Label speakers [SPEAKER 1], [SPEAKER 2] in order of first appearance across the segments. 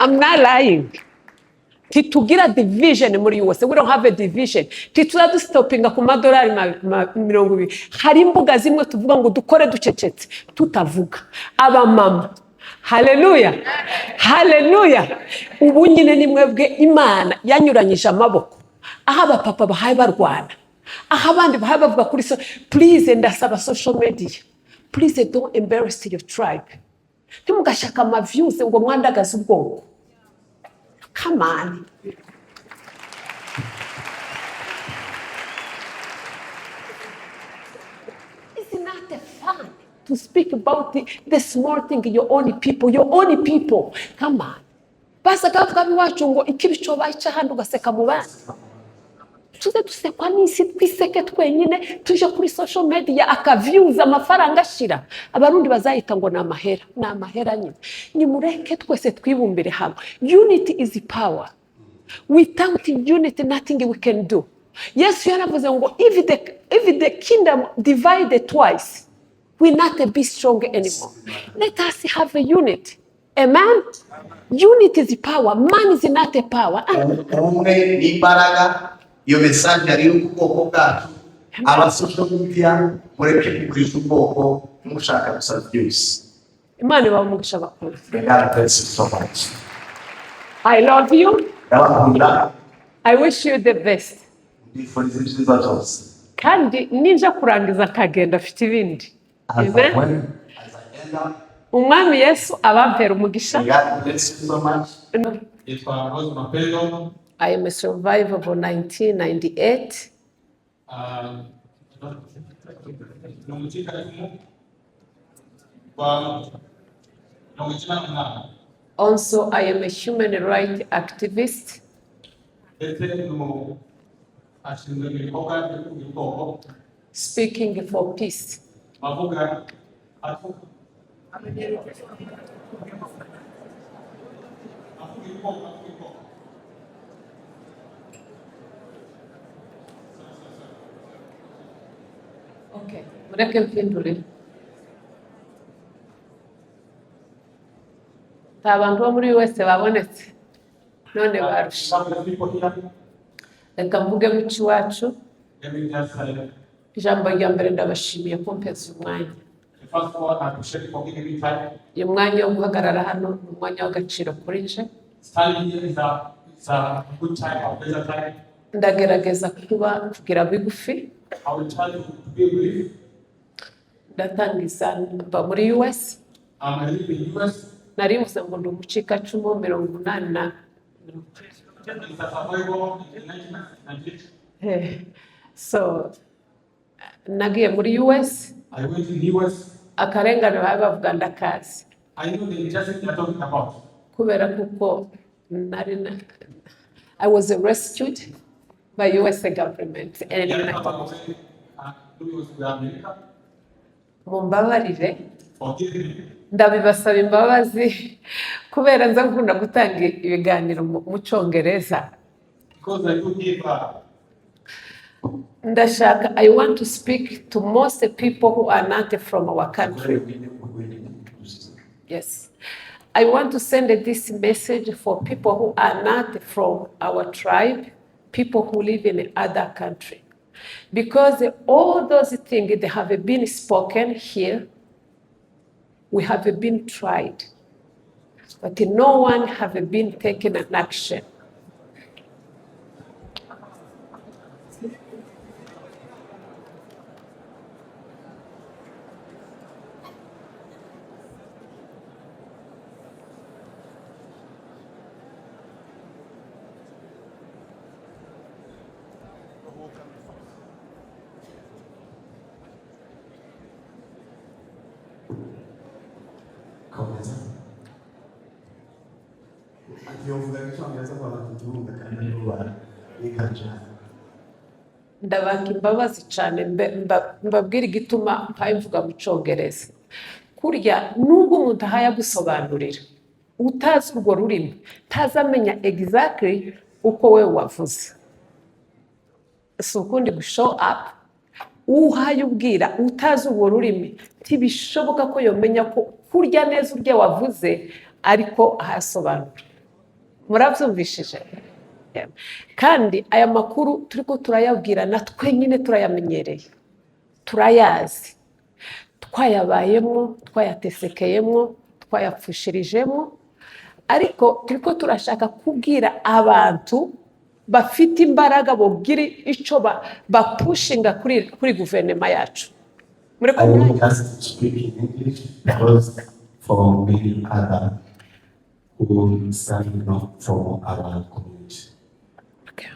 [SPEAKER 1] I'm not lying. Ntitugira division muri USA. We don't have a division. Ntituza dustopinga ku madolari 20. Hari imbuga zimwe tuvuga ngo dukore ducecetse, tutavuga. Abamama, haleluya, haleluya! Ubu nyine ni mwebwe Imana yanyuranyije amaboko, aho abapapa bahaye barwana, aho abandi bahaye bavuga kuri so. Please, ndasaba social media, please don't embarrass your tribe. Ntimugashaka ama views ngo mwandagaze ubwoko. Come on. It's not a fun to speak about the small thing, your own people, your own people. Come on. Basaga bavuga iwacu ngo ikibi cyo bayica ahandi ugaseka mu bandi. Tuze dusekwa n'isi, twiseke twenyine, tuje kuri social media aka views, amafaranga ashira. Abarundi bazahita ngo ni amahera, ni amahera nyine. Nimureke twese twibumbire hamwe. Unity is power. Without unity, nothing we can do. Yesu yaravuze ngo if the kingdom divided twice, we not be strong anymore. Let us have a unity. Amen. Unity is power. Man is not a power.
[SPEAKER 2] Ubumwe n'imbaraga. Iyo message yari iri ku bwoko bwacu. Aba social media, mureke kugurisha ubwoko mushaka gusa views.
[SPEAKER 1] Imana ibahe umugisha bakuru.
[SPEAKER 2] May God bless you so much.
[SPEAKER 1] I love you.
[SPEAKER 2] Ndabakunda.
[SPEAKER 1] I wish you the best.
[SPEAKER 2] Mbifuriza ibyiza byose.
[SPEAKER 1] Kandi ninja kurangiza akagenda afite ibindi.
[SPEAKER 2] As I
[SPEAKER 1] Amen.
[SPEAKER 2] went, as I end up,
[SPEAKER 1] Umwami Yesu abampera umugisha.
[SPEAKER 2] may God bless you so much.
[SPEAKER 3] Yitwa Rose Mapendo.
[SPEAKER 1] I am a survivor of 1998.
[SPEAKER 3] Ni umucikacumu wa 98.
[SPEAKER 1] Also, I am a human rights activist.
[SPEAKER 3] Ndetse ni ashinzwe ibikorwa byo kuvuga ubwoko.
[SPEAKER 1] Speaking for peace.
[SPEAKER 3] Avuga avuga avuga ubwoko, avuga ubwoko.
[SPEAKER 1] Okay, mureke mpindure. Nta bantu bo muri wese babonetse none barusha.
[SPEAKER 3] Some of the people here,
[SPEAKER 1] Reka mvuge mu cy'iwacu.
[SPEAKER 3] let me just say,
[SPEAKER 1] Ijambo rya mbere, ndabashimiye kumpeza uyu mwanya.
[SPEAKER 3] The first one, I appreciate for giving me time.
[SPEAKER 1] Uyu mwanya wo guhagarara hano ni umwanya w'agaciro kuri nje.
[SPEAKER 3] Standing here is a good time, a pleasure time.
[SPEAKER 1] Ndagerageza kuba kugira bigufi.
[SPEAKER 3] I will try to be brief.
[SPEAKER 1] Ndatangiza mba muri US.
[SPEAKER 3] I live in US.
[SPEAKER 1] Narivuze ngo ndi umucikacumu 80 na
[SPEAKER 3] It's a survival in 1998.
[SPEAKER 1] So nagiye muri US.
[SPEAKER 3] I went in US.
[SPEAKER 1] Akarengane baba bavuga ndakazi.
[SPEAKER 3] I know the injustice they are talking about.
[SPEAKER 1] Kubera kuko nari I was rescued by US government and
[SPEAKER 3] Yaratabarutse n'ubuyobozi bwa Amerika.
[SPEAKER 1] Mumbabarire.
[SPEAKER 3] Forgive me.
[SPEAKER 1] Ndabibasaba imbabazi kubera nza nkunda gutanga ibiganiro mu cyongereza.
[SPEAKER 3] Because I do give
[SPEAKER 1] Ndashaka, I want to speak to most people who are not from our country. Yes, I want to send this message for people who are not from our tribe, people who live in other country, because all those things that have been spoken here, we have been tried, but no one have been taken an action.
[SPEAKER 2] Komeza. Ati yovuga icyongereza ngo abantu tubyumve kandi nibo biga cyane.
[SPEAKER 1] Ndabaka imbabazi cyane, mbabwire igituma mpaye mvuga mu cyongereza. Kurya nubwo umuntu ahaye agusobanurira, utazi urwo rurimi ntazamenya exactly uko we wavuze. Si ukundi gushow up, uhaye ubwira utazi urwo rurimi, ntibishoboka ko yomenya ko kurya neza urya wavuze, ariko ahasobanura. Murabyumvishije? Yeah. Kandi aya makuru turiko turayabwira, natwe nyine turayamenyereye, turayazi, twayabayemo, twayatesekeyemo, twayapfushirijemo, ariko turiko turashaka kubwira abantu bafite imbaraga bogira ico bapushinga kuri guverinoma yacu. Muriko
[SPEAKER 4] I will
[SPEAKER 1] muranyumva?
[SPEAKER 4] just speak in English because for many other who stand not for our community.
[SPEAKER 1] Okay.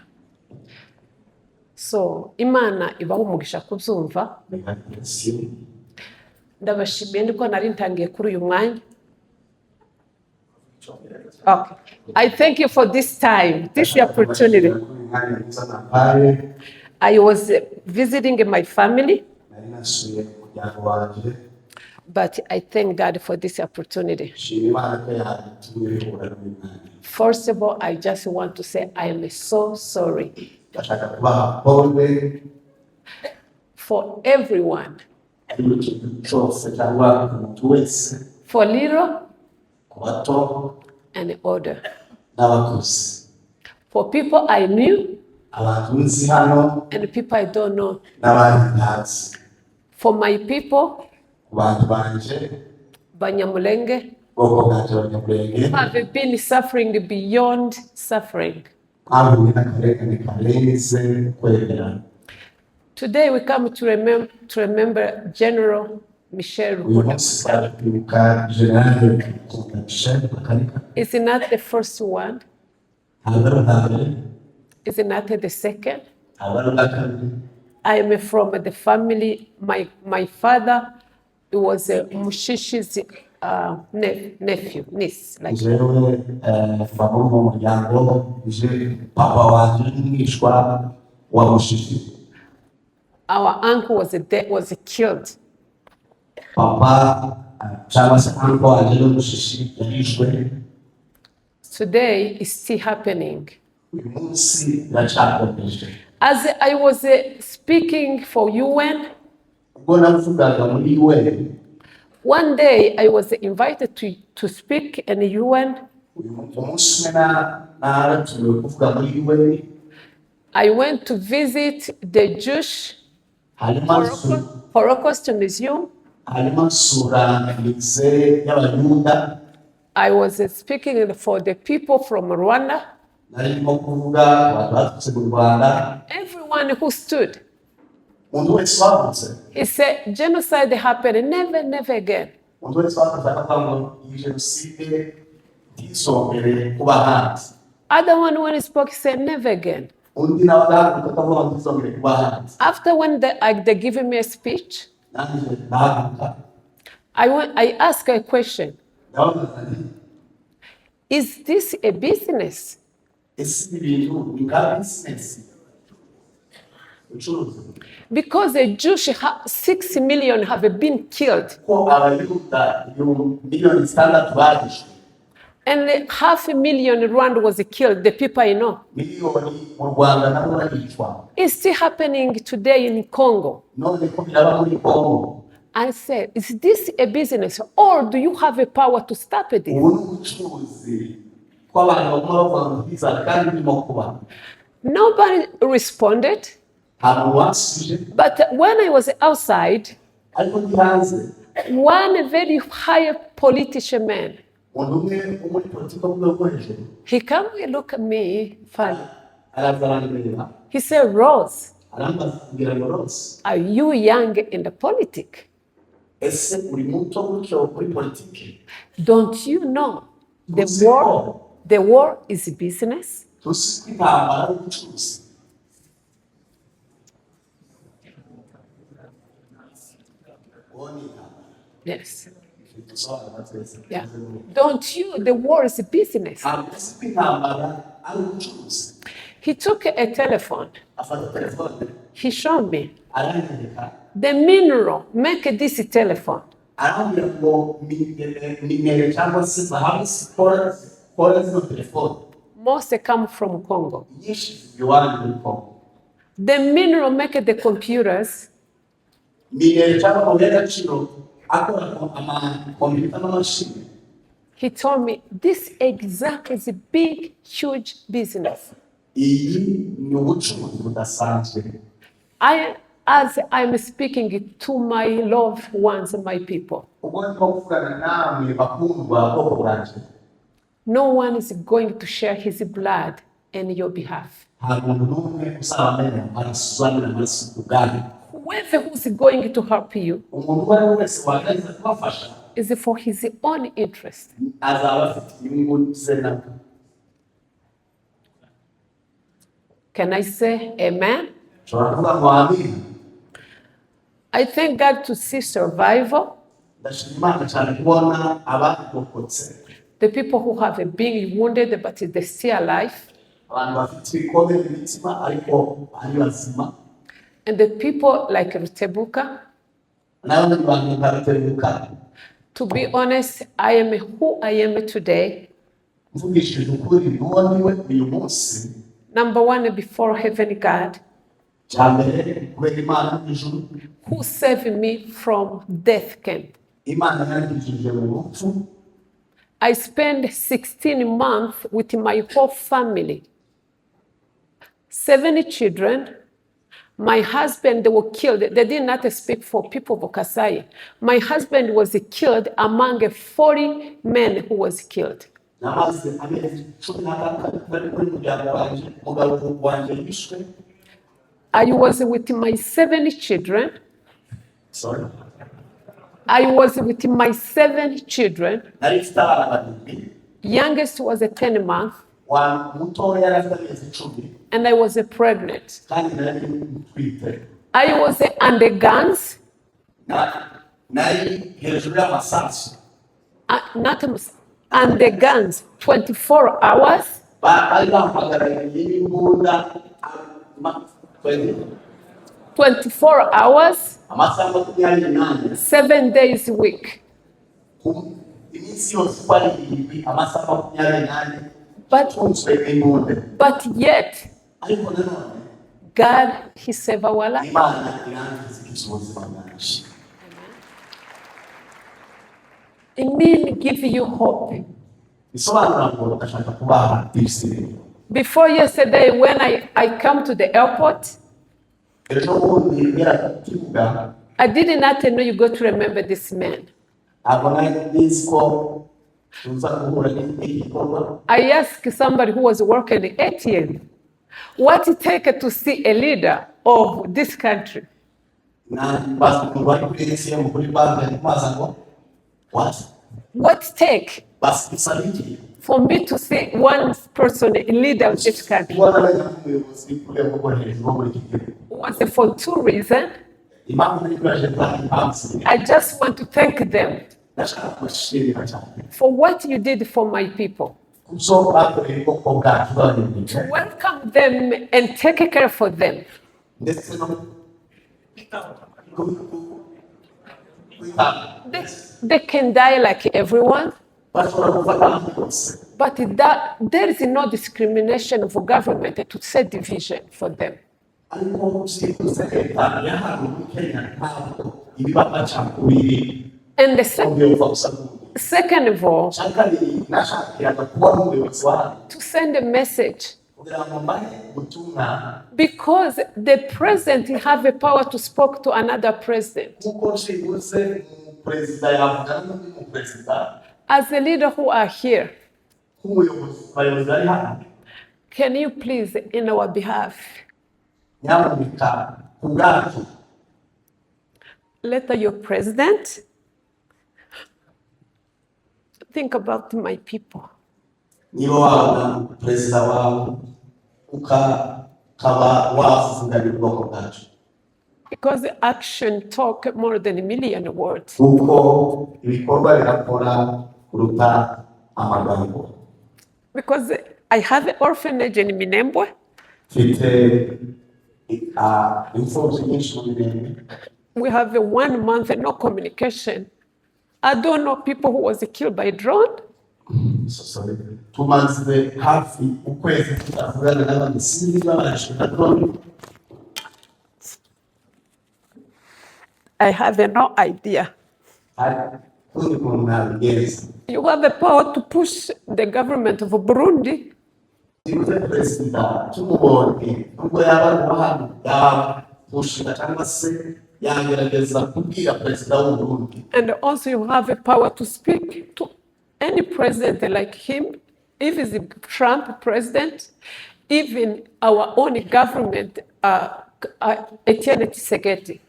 [SPEAKER 1] So Imana ibaha umugisha kubyumva.
[SPEAKER 4] May God bless you.
[SPEAKER 1] Ndabashimiye, niko nari ntangiye kuri uyu mwanya. Okay. I thank you for this time, this opportunity.
[SPEAKER 4] Umwanya mwiza nampaye.
[SPEAKER 1] I was visiting my family,
[SPEAKER 4] Nari nasuye umuryango wanjye.
[SPEAKER 1] but I thank God for this opportunity.
[SPEAKER 4] Shima Imana ko yatumye bihura n'uyu mwanya.
[SPEAKER 1] First of all, I just want to say I am so sorry
[SPEAKER 4] Ndashaka kubaha pole
[SPEAKER 1] for everyone,
[SPEAKER 4] kuri buri kintu cyose cyangwa umuntu wese,
[SPEAKER 1] for little
[SPEAKER 4] ku bato
[SPEAKER 1] and older,
[SPEAKER 4] n'abakuze,
[SPEAKER 1] for people I knew
[SPEAKER 4] abantu nzi hano
[SPEAKER 1] and people I don't know,
[SPEAKER 4] n'abandi ntazi,
[SPEAKER 1] for my people,
[SPEAKER 4] ku bantu banje,
[SPEAKER 1] Banyamulenge,
[SPEAKER 4] ubwoko bwanje Abanyamurenge,
[SPEAKER 1] who have been suffering beyond suffering.
[SPEAKER 4] mwahuye n'akarengane karenze kwemera.
[SPEAKER 1] Today we come to remember General Michel
[SPEAKER 4] Uyu
[SPEAKER 1] Rukunda.
[SPEAKER 4] Munsi twaje kwibuka General Rukunda Michel Makanika.
[SPEAKER 1] It's not the first one,
[SPEAKER 4] Ntabwo ari ubwa mbere,
[SPEAKER 1] it's not the second.
[SPEAKER 4] Ntabwo ari ubwa kabiri.
[SPEAKER 1] I am from the family, my father was a Mushishi's nephew, niece. Like
[SPEAKER 4] Jewe mva muri uwo muryango, je papa wanje ni umwishwa wa Mushishi.
[SPEAKER 1] Our uncle was killed.
[SPEAKER 4] Papa cyangwa se uncle wanje ni Mushishi, yarishwe.
[SPEAKER 1] Today is still happening.
[SPEAKER 4] Uyu munsi biracyakomeje.
[SPEAKER 1] As I was speaking for UN,
[SPEAKER 4] Ubwo navugaga muri UN,
[SPEAKER 1] one day I was invited to speak in UN.
[SPEAKER 4] Uyu umunsi umwe naratumiwe kuvuga muri UN.
[SPEAKER 1] I went to visit the Jewish
[SPEAKER 4] Hanyuma
[SPEAKER 1] Holocaust Museum.
[SPEAKER 4] Hanyuma nsura musée y'Abayuda.
[SPEAKER 1] I was speaking for the people from Rwanda.
[SPEAKER 4] Nari ndimo kuvuga abantu baturutse mu Rwanda.
[SPEAKER 1] Everyone who stood,
[SPEAKER 4] Umuntu wese wavutse,
[SPEAKER 1] he said, "Genocide happened, never, never again."
[SPEAKER 4] umuntu wese wavutse akavuga ngo iyi jenoside ntizongere kuba ahandi.
[SPEAKER 1] Other one, when he spoke, he said, "Never again."
[SPEAKER 4] Undi nawe agahaguruka akavuga ngo ntizongere kuba ahandi.
[SPEAKER 1] After when they gave me a speech,
[SPEAKER 4] Nanjye ndahaguruka.
[SPEAKER 1] I asked a question.
[SPEAKER 4] Ndababaza nti,
[SPEAKER 1] "Is this a business?"
[SPEAKER 4] Ese ibi bintu ni nka bizinesi, ubucuruzi?
[SPEAKER 1] Because the Jewish 6 million have been killed
[SPEAKER 4] Ko Abayuda 6 miliyoni barishwe,
[SPEAKER 1] and half a million Rwanda was killed, the people I know.
[SPEAKER 4] Miliyoni mu Rwanda nabo baricwa.
[SPEAKER 1] It's still happening today in Congo.
[SPEAKER 4] None ko biraba muri Kongo.
[SPEAKER 1] I said, "Is this a business or do you have a power to stop it?"
[SPEAKER 4] Ubu ni ubucuruzi ko abantu baguma bavuga ngo ntibizaba kandi birimo kuba?
[SPEAKER 1] Nobody responded.
[SPEAKER 4] Nta muntu wansubije.
[SPEAKER 1] But when I was outside,
[SPEAKER 4] Ariko ndi hanze,
[SPEAKER 1] one very high politician man,
[SPEAKER 4] umuntu umwe wo muri politiki wo mu rwego rwo hejuru,
[SPEAKER 1] he come and look at me funny.
[SPEAKER 4] Araza arandeba.
[SPEAKER 1] He said, "Rose,
[SPEAKER 4] Arambaza kugira ngo Rose,
[SPEAKER 1] are you young in the politic?
[SPEAKER 4] Ese uri muto gutyo muri politiki?
[SPEAKER 1] Don't you know the
[SPEAKER 4] Uzi
[SPEAKER 1] war,
[SPEAKER 4] ko
[SPEAKER 1] the war is business?"
[SPEAKER 4] tuzi ko intambara ari ubucuruzi?" Uwo ni intambara.
[SPEAKER 1] Yes.
[SPEAKER 4] Dusobanura twese.
[SPEAKER 1] Yeah. "Don't you? The war is business."
[SPEAKER 4] Ntabwo uzi ko intambara ari ubucuruzi?
[SPEAKER 1] He took a telephone.
[SPEAKER 4] Afata telefone.
[SPEAKER 1] He showed me
[SPEAKER 4] Aranyereka.
[SPEAKER 1] the mineral make this telephone.
[SPEAKER 4] Arambwira ngo minerai cyangwa se zahabu zikora zino telefone,
[SPEAKER 1] Most come from Congo.
[SPEAKER 4] Nyinshi ziva iwanyu muri Kongo.
[SPEAKER 1] The mineral make the computers.
[SPEAKER 4] Minerai cyangwa amabuye y'agaciro akora amakompiyuta n'amamashini.
[SPEAKER 1] He told me this exactly is a big, huge business.
[SPEAKER 2] Iyi ni ubucuruzi budasanzwe.
[SPEAKER 1] I, as I'm speaking to my loved ones, my people,
[SPEAKER 2] Ubwo ndimo kuvugana namwe bakundwa bwoko bwanjye,
[SPEAKER 1] no one is going to share his blood in your behalf.
[SPEAKER 2] Nta muntu n'umwe uzabamena amaraso, uzamena amaraso ku bwanyu.
[SPEAKER 1] Whoever who's going to help you
[SPEAKER 2] Umuntu uwo ari we wese wagerageza kubafasha
[SPEAKER 1] is for his own interest.
[SPEAKER 2] Azaba afite inyungu ze nawe.
[SPEAKER 1] Can I say amen?
[SPEAKER 2] Nshobora kuvuga ngo amen.
[SPEAKER 1] I thank God to see survival,
[SPEAKER 2] Ndashima Imana cyane kubona abarokotse,
[SPEAKER 1] the people who have been wounded but they still alive,
[SPEAKER 2] abantu bafite ibikomere mu mitima ariko ari bazima,
[SPEAKER 1] and the people like Rutebuka.
[SPEAKER 2] N'abandi bantu nka Rutebuka.
[SPEAKER 1] To be honest, I am who I am today.
[SPEAKER 2] Mvugishije ukuri n'uwo ndiwe uyu munsi,
[SPEAKER 1] Number one, before heaven God,
[SPEAKER 2] cya mbere kubera Imana mu ijuru,
[SPEAKER 1] who saved me from death camp.
[SPEAKER 2] Imana yankijije mu rupfu.
[SPEAKER 1] I spent 16 months with my whole family, seven children. My husband, they were killed. They did not speak for people of Kasai. My husband was killed among 40 men who was killed.
[SPEAKER 2] Namaze amezi 16 bari muri muryango wanjye, umugabo wanjye yishwe.
[SPEAKER 1] I was with my seven children.
[SPEAKER 2] Sorry.
[SPEAKER 1] I was with my seven children.
[SPEAKER 2] Nari mfite abana barindwi.
[SPEAKER 1] Youngest was a 10 month,
[SPEAKER 2] Wa mutoya yari afite amezi 10,
[SPEAKER 1] and I was pregnant.
[SPEAKER 2] Kandi nari ntwite.
[SPEAKER 1] I was under guns,
[SPEAKER 2] Nari hejuru y'amasasu.
[SPEAKER 1] Not under guns, 24 hours.
[SPEAKER 2] Bari bampagarariye n'imbunda
[SPEAKER 1] 24 hours,
[SPEAKER 2] amasaha 24,
[SPEAKER 1] 7 days a week.
[SPEAKER 2] Iminsi yose uko ari irindwi, amasaha 24,
[SPEAKER 1] But,
[SPEAKER 2] tunzwe n'imbunda.
[SPEAKER 1] but yet,
[SPEAKER 2] Ariko nanone
[SPEAKER 1] God, He saved our life.
[SPEAKER 2] Imana irangiza ubuzima bwanjye.
[SPEAKER 1] It means give you hope.
[SPEAKER 2] Bisobanura ngo ndashaka kubaha ibisubizo.
[SPEAKER 1] Before yesterday, when I come to the airport,
[SPEAKER 2] Ejo bundi ngera ku kibuga,
[SPEAKER 1] I did not know you got to remember this man.
[SPEAKER 2] Ntabwo nari nzi ko tuza guhura n'iki gikorwa.
[SPEAKER 1] I asked somebody who was working at ATM, what it take to see a leader of this country?
[SPEAKER 2] Nambaza umuntu wari kuri ATM kuri banki, ari kubaza ngo what?
[SPEAKER 1] What take
[SPEAKER 2] Basi bisaba iki
[SPEAKER 1] for me to see one person, a leader of this country?
[SPEAKER 2] Kubona bajya nk'umuyobozi ku rwego rwo hejuru wo muri iki gihugu?
[SPEAKER 1] Was for two reasons.
[SPEAKER 2] Impamvu nari baje zari impamvu zibiri.
[SPEAKER 1] I just want to thank them
[SPEAKER 2] Ndashaka kubashimira cyane
[SPEAKER 1] for what you did for my people.
[SPEAKER 2] Kubyo bakoreye ubwoko bwacu bw'Abanyarwanda,
[SPEAKER 1] Welcome them and take care for them.
[SPEAKER 2] Ndetse no kwita.
[SPEAKER 1] They can die like everyone,
[SPEAKER 2] Bashobora gupfa nk'abandi bose,
[SPEAKER 1] but that, there is no discrimination of government to set division for them.
[SPEAKER 2] Ariko byibuze leta ya hano muri Kenya ntabwo ibiba amacakubiri.
[SPEAKER 1] And the
[SPEAKER 2] Umuyobozi gusa n'undi.
[SPEAKER 1] second of all,
[SPEAKER 2] Icya kabiri nashakiraga kuba n'umuyobozi wa hano
[SPEAKER 1] to send a message
[SPEAKER 2] kugira ngo mbahe ubutumwa,
[SPEAKER 1] because the president have a power to speak to another president.
[SPEAKER 2] Kuko byibuze umuperezida yavugana n'undi muperezida.
[SPEAKER 1] As a leader who are here,
[SPEAKER 2] Nk'umuyobozi, abayobozi bari hano,
[SPEAKER 1] can you please, in our behalf,
[SPEAKER 2] nyamuneka ku bwacu,
[SPEAKER 1] let your president think about my people?
[SPEAKER 2] Niba wabona perezida wawe ukaba wavuganira ubwoko bwacu.
[SPEAKER 1] Because action talk more than a million words.
[SPEAKER 2] Kuko ibikorwa birakora kuruta amagambo.
[SPEAKER 1] Because I have an orphanage in Minembwe.
[SPEAKER 2] Mfite imfubyi nyinshi mu Minembwe.
[SPEAKER 1] We have a one month and no communication. I don't know people who was killed by drone.
[SPEAKER 2] So sorry. Tumaze hafi ukwezi tutavugana n'abandi, sinzi niba barashwe na drone.
[SPEAKER 1] I have no idea.
[SPEAKER 2] Hari-
[SPEAKER 4] Kundi kuntu nabigenza.
[SPEAKER 1] You have the power to push the government of Burundi.
[SPEAKER 4] Byibuze perezida tumubonye, nubwo yaba ari uwa yapushinga cyangwa se yagerageza kubwira perezida w'u Burundi.
[SPEAKER 1] And also you have a power to speak to any president like him, if it's Trump president, even our own government, Etienne Tshisekedi.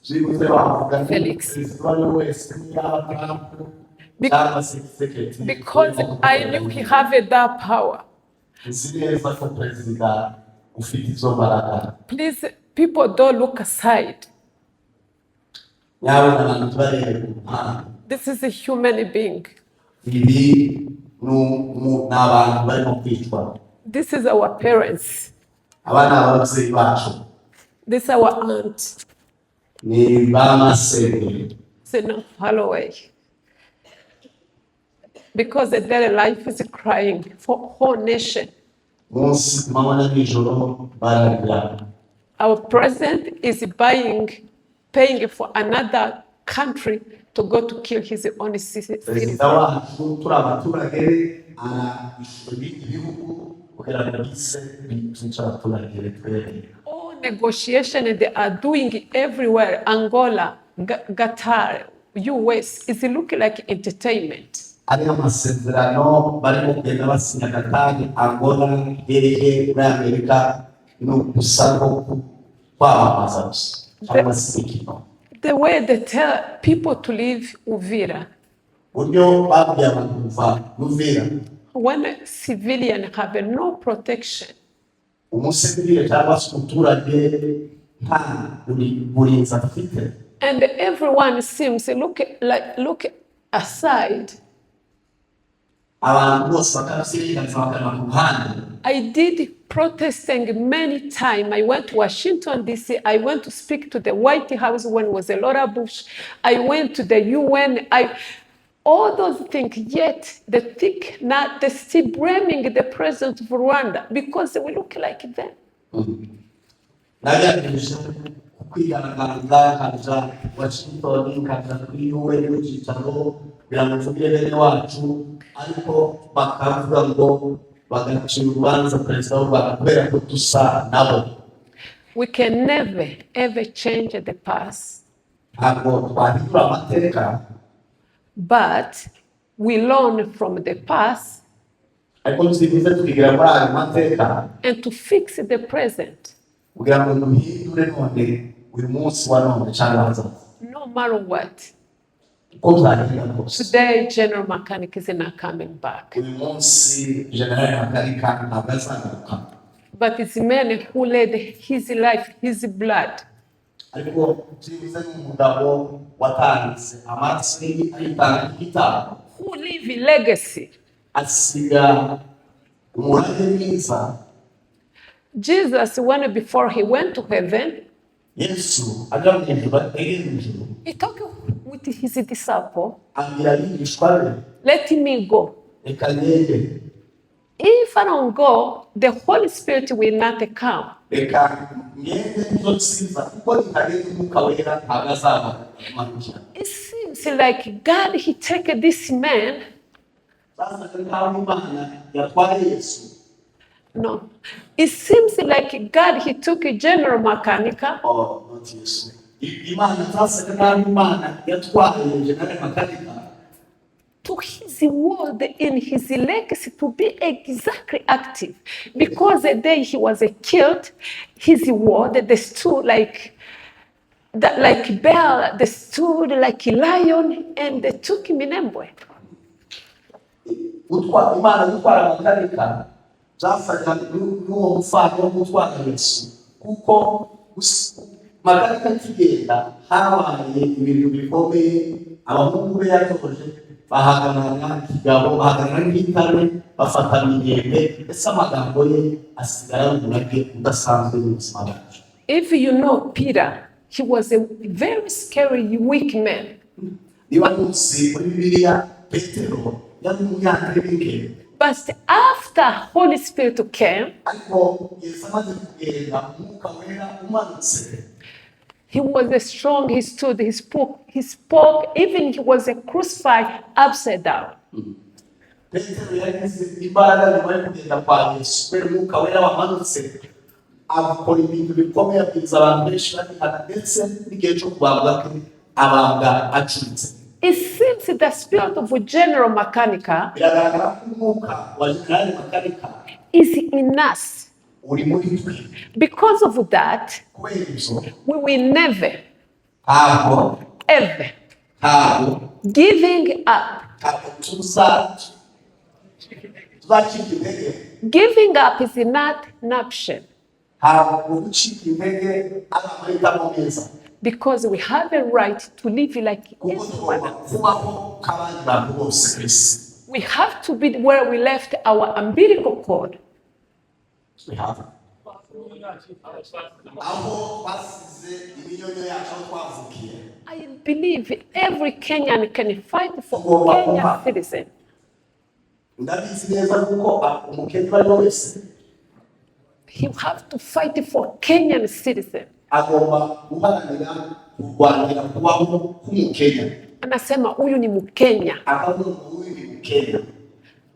[SPEAKER 4] Byibuze wavuga
[SPEAKER 1] Felix.
[SPEAKER 4] Perezida uwo ari we wese, yaba Trump cyangwa se Tshisekedi.
[SPEAKER 1] Because I knew he have that power.
[SPEAKER 4] Nzi neza ko perezida ufite izo mbaraga.
[SPEAKER 1] Please, people, don't look aside.
[SPEAKER 4] Nyabona abantu tubarebe ku ruhande.
[SPEAKER 1] This is a human being.
[SPEAKER 4] Ibi ni abantu barimo kwicwa.
[SPEAKER 1] This is our parents.
[SPEAKER 4] Aba ni ababyeyi bacu.
[SPEAKER 1] This is our aunt.
[SPEAKER 4] Ni ba masenge.
[SPEAKER 1] It's not Holloway. Because their life is crying for whole nation.
[SPEAKER 4] Munsi ku manywa na nijoro bararira.
[SPEAKER 1] Our president is buying, paying for another country to go to kill his own
[SPEAKER 4] Perezida
[SPEAKER 1] citizens.
[SPEAKER 4] Wacu turi abaturage be arishyura ibindi bihugu kugira ngo bize byica abaturage be twebwe.
[SPEAKER 1] All negotiation they are doing everywhere, Angola, Qatar, US, is looking like entertainment.
[SPEAKER 4] Ariyo amasezerano barimo kugenda basinya Katari, Angola, hehe muri Amerika, ni ugusa nko kwamamaza gusa cyangwa se imikino.
[SPEAKER 1] The way they tell people to leave Uvira,
[SPEAKER 4] Uburyo babwiye abantu kuva Uvira,
[SPEAKER 1] when civilians have no protection,
[SPEAKER 4] umusivile cyangwa se umuturage nta burinzi afite,
[SPEAKER 1] and everyone seems look like look aside.
[SPEAKER 4] Abantu bose bakabyirengagiza bakareba ku ruhande.
[SPEAKER 1] I did protesting many times. I went to Washington D.C. I went to speak to the White House when was Laura Bush. I went to the UN. I all those things. Yet they think not. They still blaming the president of Rwanda because we look like them.
[SPEAKER 4] Nagerageje kwigaragaza, nkaja Washington, nkaja kuri UN ku cyicaro kugira ngo mvugire bene wacu, ariko bakavuga ngo bagacira urubanza perezida w'u Rwanda kubera ko dusa nabo.
[SPEAKER 1] We can never ever change the past,
[SPEAKER 4] Ntabwo twahindura amateka,
[SPEAKER 1] but we learn from the past
[SPEAKER 4] ariko byibuze tukigira muri ayo mateka
[SPEAKER 1] and to fix the present,
[SPEAKER 4] kugira ngo duhindure none uyu munsi wa none cyangwa hazaza.
[SPEAKER 1] No matter what.
[SPEAKER 4] Uko byagenda kose.
[SPEAKER 1] Today, General Makanika is not coming back.
[SPEAKER 4] Uyu munsi General Makanika ntabwo azagaruka.
[SPEAKER 1] But it's man who led his life, his blood,
[SPEAKER 4] Ariko byibuze ni umugabo watanze amaraso ye, ayitanga nk'igitambo,
[SPEAKER 1] who leave a legacy.
[SPEAKER 4] Asiga umurage mwiza.
[SPEAKER 1] Jesus, when before he went to heaven,
[SPEAKER 4] Yesu ajya mu ijuru, ageze mu ijuru,
[SPEAKER 1] he talked with his disciple,
[SPEAKER 4] abwira abigishwa be,
[SPEAKER 1] "Let me go.
[SPEAKER 4] "Reka ngende."
[SPEAKER 1] If I don't go, the Holy Spirit will not come."
[SPEAKER 4] "Reka ngende nizo nziza, kuko nitagenda Umwuka Wera ntabwo azaba amanukira."
[SPEAKER 1] It seems like God, he take this man.
[SPEAKER 4] Basaga nkaho Imana yatwaye Yesu.
[SPEAKER 1] No. It seems like God, he took a General Makanika
[SPEAKER 4] Oh, not Yesu. Imana zasaga nkaho Imana yatwaye General Makanika
[SPEAKER 1] to his world in his legacy to be exactly active. Because the day he was killed, his word, they stood like that, like bear, they stood like a lion, and they took him in Minembwe.
[SPEAKER 4] Imana gutwara Makanika byasaga n'uwo mufano wo gutwara Yesu, kuko Makanika akigenda habaye ibintu bikomeye. Abahungu be yatoje bahagarara kigabo, bahagarara nk'intare, bafata Minembwe, ndetse amagambo ye asigara ari umurage udasanzwe mu buzima bwacu.
[SPEAKER 1] If you know Peter, he was a very scary, weak man.
[SPEAKER 4] Niba muzi muri Bibiliya, Petero yari umunyantege nke.
[SPEAKER 1] But after Holy Spirit came,
[SPEAKER 4] Ariko Yesu amaze kugenda, Umwuka Wera umanutse,
[SPEAKER 1] He was a strong, he stood, he spoke, even he was a crucified upside down.
[SPEAKER 4] Petero yagize imbaraga nyuma yo kugenda kwa Yesu kubera Umwuka Wera wamanutse, akora ibintu bikomeye, abwiriza abantu benshi barihana, ndetse n'igihe cyo kubambwa kwe abambwa acuritse.
[SPEAKER 1] It seems the spirit of General Makanika
[SPEAKER 4] Biragaragara ko umwuka wa Generali Makanika
[SPEAKER 1] is in us.
[SPEAKER 4] Uri muri twe.
[SPEAKER 1] Because of that,
[SPEAKER 4] Kubera ibyo,
[SPEAKER 1] we will never,
[SPEAKER 4] ntabwo
[SPEAKER 1] ever
[SPEAKER 4] ntabwo
[SPEAKER 1] giving up.
[SPEAKER 4] Ntabwo tuzacika intege.
[SPEAKER 1] Giving up is not an option
[SPEAKER 4] Ntabwo gucika intege ari amahitamo meza,
[SPEAKER 1] because we have a right to live like
[SPEAKER 4] kuko
[SPEAKER 1] everyone
[SPEAKER 4] tugomba
[SPEAKER 1] else.
[SPEAKER 4] Kubaho nk'abandi bantu bose ku isi.
[SPEAKER 1] We have to be where we left our umbilical cord.
[SPEAKER 4] We have aho basize iminyonyo yacu, aho twavukiye.
[SPEAKER 1] I believe every Kenyan can fight for
[SPEAKER 4] Tugomba
[SPEAKER 1] Kenya
[SPEAKER 4] kuba
[SPEAKER 1] citizen.
[SPEAKER 4] Ndabizi neza kuko Umukenya uwo ari we wese
[SPEAKER 1] He have to fight for Kenyan citizen.
[SPEAKER 4] Agomba guharanira kurwanira kubaho k'Umukenya.
[SPEAKER 1] Anasema huyu ni Mkenya.
[SPEAKER 4] Akavuga ngo uyu ni Mukenya.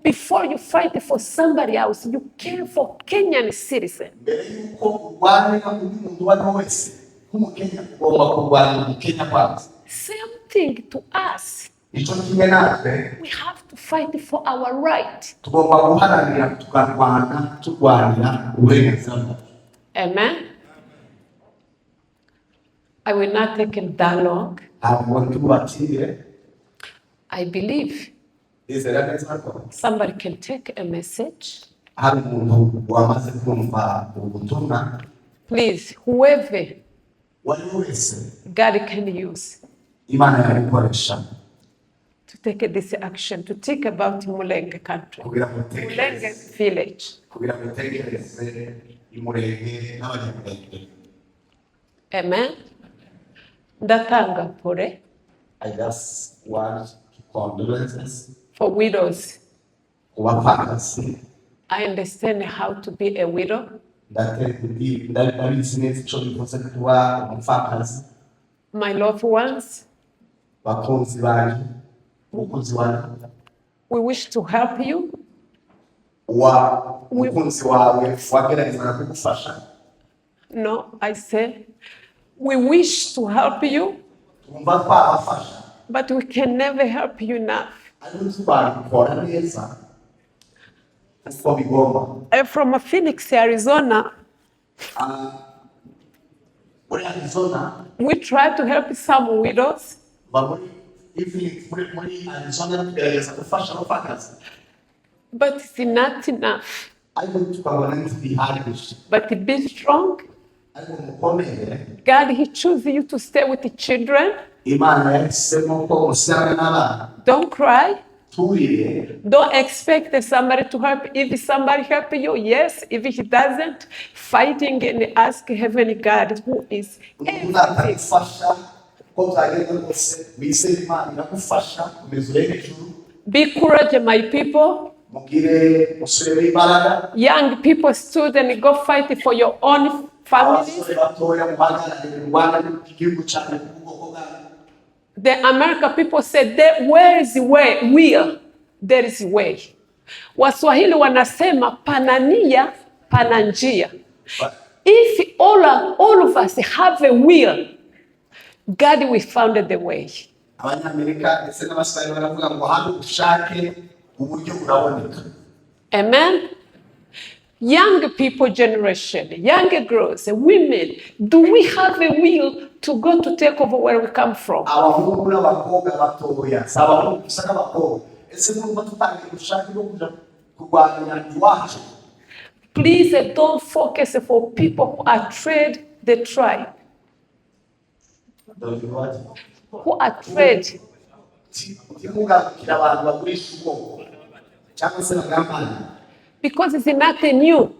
[SPEAKER 1] Before you fight for somebody else, you care for Kenyan citizen.
[SPEAKER 4] Mbere y'uko urwanira undi muntu uwo ari we wese nk'Umukenya, ugomba kurwanira Umukenya kwanza.
[SPEAKER 1] Same thing to us.
[SPEAKER 4] Icyo kimwe natwe.
[SPEAKER 1] We have to fight for our right.
[SPEAKER 4] Tugomba guharanira, tukarwana, turwanira uburenganzira bwacu.
[SPEAKER 1] Amen. I will not take it that long.
[SPEAKER 4] Ntabwo tubatire.
[SPEAKER 1] I believe
[SPEAKER 4] Ndizera neza ko
[SPEAKER 1] somebody can take a message.
[SPEAKER 4] Hari umuntu wamaze kumva ubutumwa.
[SPEAKER 1] Please, whoever
[SPEAKER 4] Uwo ari we wese
[SPEAKER 1] God can use
[SPEAKER 4] Imana yabikoresha
[SPEAKER 1] to take this action, to think about Mulenge country,
[SPEAKER 4] kugira ngo
[SPEAKER 1] Mulenge
[SPEAKER 4] utekereze
[SPEAKER 1] village.
[SPEAKER 4] Kugira ngo utekereze Imurenge n'Abanyamurenge.
[SPEAKER 1] Amen. Ndatanga pole
[SPEAKER 4] I just want to condolences
[SPEAKER 1] for widows.
[SPEAKER 4] ku bapfakazi.
[SPEAKER 1] I understand how to be a widow.
[SPEAKER 4] Ndabizi neza icyo bivuze kuba umupfakazi.
[SPEAKER 1] My loved ones,
[SPEAKER 4] Bakunzi banjye, umukunzi wanjye,
[SPEAKER 1] we wish to help you.
[SPEAKER 4] Wa umukunzi wawe wageragezaga kugufasha.
[SPEAKER 1] No, I say, we wish to help you,
[SPEAKER 4] Twumva twabafasha,
[SPEAKER 1] but we can never help you enough.
[SPEAKER 4] Ariko ntitwabikora neza uko bigomba.
[SPEAKER 1] I'm from Phoenix, Arizona.
[SPEAKER 4] Muri Arizona,
[SPEAKER 1] We try to help some widows,
[SPEAKER 4] ba muri Phoenix, muri Arizona, tugerageza gufasha abapfakazi,
[SPEAKER 1] but it's not enough.
[SPEAKER 4] Ariko tukabona ntibihagije.
[SPEAKER 1] But be strong.
[SPEAKER 4] Ariko mukomere.
[SPEAKER 1] God, He chooses you to stay with the children.
[SPEAKER 4] Imana yahisemo ko mushyirana n'abana.
[SPEAKER 1] Don't cry.
[SPEAKER 4] Turire.
[SPEAKER 1] Don't expect somebody to help. If somebody help you, yes. If he doesn't, fighting and ask Heavenly God who is
[SPEAKER 4] Umuntu
[SPEAKER 1] everything.
[SPEAKER 4] Natagufasha, uko byagenda kose wizere Imana iragufasha, komeza urebe ijuru.
[SPEAKER 1] Be courage, my people.
[SPEAKER 4] Mugire musubiremo imbaraga.
[SPEAKER 1] Young people, students, go fight for your own families.
[SPEAKER 4] Abasore batoya, muhagarare mu Rwanda n'igihugu cyane ku bwoko bwanyu.
[SPEAKER 1] The American people said, there, where is the way? Will. There is way. Waswahili wanasema pana nia, pana njia. If all of us have a will, God will find the way.
[SPEAKER 4] Abanyamerika ndetse n'Abaswahili baravuga ngo hari ubushake, uburyo buraboneka.
[SPEAKER 1] Amen. Young people generation, young girls, women, do we have a will to go to take over where we come from?
[SPEAKER 4] Abahungu n'abakobwa batoya, si abahungu gusa n'abakobwa, ese murumva tutangiye ubushake bwo kuja kurwanira iwacu?
[SPEAKER 1] Please don't focus for people who are trade the tribe, who are trade.
[SPEAKER 4] Ntimugarukire abantu bagurisha ubwoko cyangwa se bagambana,
[SPEAKER 1] Because it's nothing new.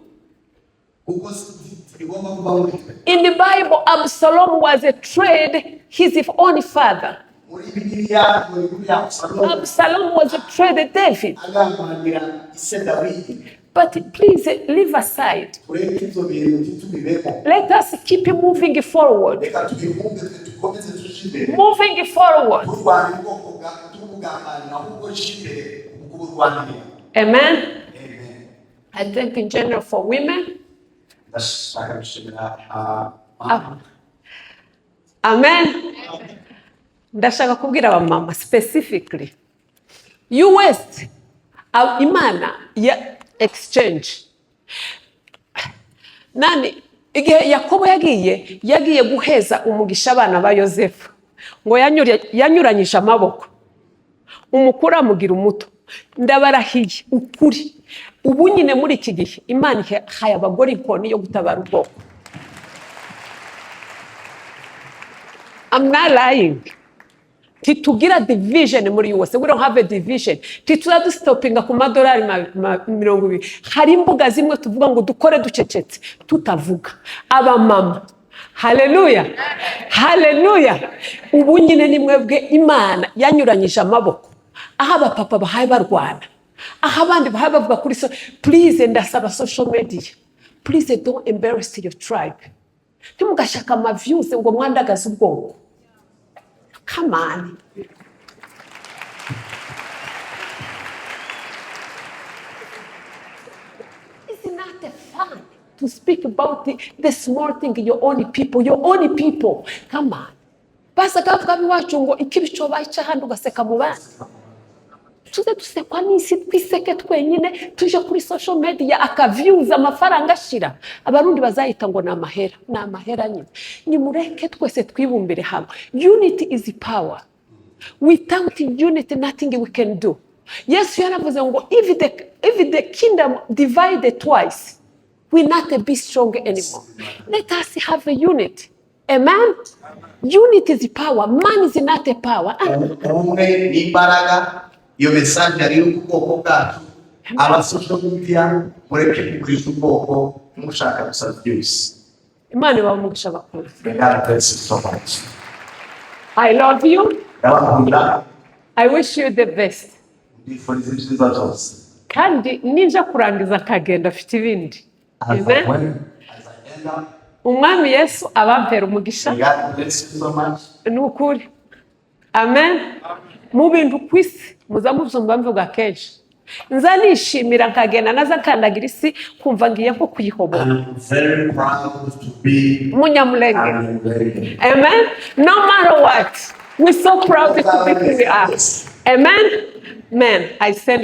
[SPEAKER 4] Kuko ntibigomba kuba muri twe.
[SPEAKER 1] In the Bible, Absalom was a trade his own father.
[SPEAKER 4] Muri Bibiliya, mu nkuru ya Abusalomu,
[SPEAKER 1] Absalom was a trade David.
[SPEAKER 4] Agambanira ise Dawidi.
[SPEAKER 1] But please leave aside.
[SPEAKER 4] Tureke ibyo bintu ntitubibemo.
[SPEAKER 1] Let us keep moving forward.
[SPEAKER 4] Reka tubihunge twe dukomeze tuje imbere.
[SPEAKER 1] Moving forward.
[SPEAKER 4] Turwanira ubwoko bwa tubugambanira ahubwo je imbere mu kuburwanirira.
[SPEAKER 1] Amen.
[SPEAKER 4] Amen.
[SPEAKER 1] I think in general for women.
[SPEAKER 4] Ndashaka gushimira mama.
[SPEAKER 1] Amen. Ndashaka kubwira abamama specifically. US Imana ya exchange. Nani igihe Yakobo yagiye guheza umugisha abana ba Yosefu ngo yanyuranyije amaboko, umukuru amugira umuto. Ndabarahiye ukuri, ubu nyine muri iki gihe Imana ihaye abagore inkoni yo gutabara ubwoko. I'm not lying. Titugira division muri USA. We don't have a division. Tituza dustopinga ku madolari 20. Hari imbuga zimwe tuvuga ngo dukore ducecetse tutavuga. Abamama, haleluya, haleluya. Ubu nyine ni mwebwe Imana yanyuranyije amaboko, aho abapapa bahaye barwana, aho abandi bahaye bavuga kuri so. Please, ndasaba social media, please don't embarrass your tribe. Ntimugashaka ama views ngo mwandagaze ubwoko. Come on. It's not a fun to speak about the small thing, your own people, your own people. Come on. Basaga bavuga iwacu ngo ikibi cobaye ahandi ugaseka mu bandi. Tuze dusekwa n'isi, twiseke twenyine, tuje kuri social media aka views amafaranga ashira. Abarundi bazayita ngo ni amahera, ni amahera nyine. Nimureke twese twibumbire hamwe. Unity is power. Without unity nothing we can do. Yesu yaravuze ngo if the kingdom divided twice, we not be strong anymore. Let us have a unity. Amen. Unity is power. Man is not a power.
[SPEAKER 2] Ubumwe n'imbaraga. Iyo message yari iri ku bwoko bwacu. Aba social media, mureke kugurisha ubwoko mushaka gusa views.
[SPEAKER 1] Imana ibahe umugisha bakuru.
[SPEAKER 2] May God bless you so much.
[SPEAKER 1] I love you.
[SPEAKER 2] Ndabakunda.
[SPEAKER 1] I wish you the best.
[SPEAKER 2] Mbifuriza ibyiza byose.
[SPEAKER 1] Kandi ninja kurangiza akagenda afite ibindi.
[SPEAKER 2] As I
[SPEAKER 1] Amen.
[SPEAKER 2] went, as I end up,
[SPEAKER 1] Umwami Yesu abampera umugisha.
[SPEAKER 2] may God bless you so much.
[SPEAKER 1] Ni ukuri. Amen. Mu bintu ku isi muza mubyumva mvuga kenshi, nza nishimira nkagenda naza nkandagira isi kumva ngiye nko kuyihobora.
[SPEAKER 4] I'm very proud to be
[SPEAKER 1] Munyamulenge.
[SPEAKER 4] Munyamulenge.
[SPEAKER 1] Amen. No matter what, we're so proud to be who we are. Amen. Man, I send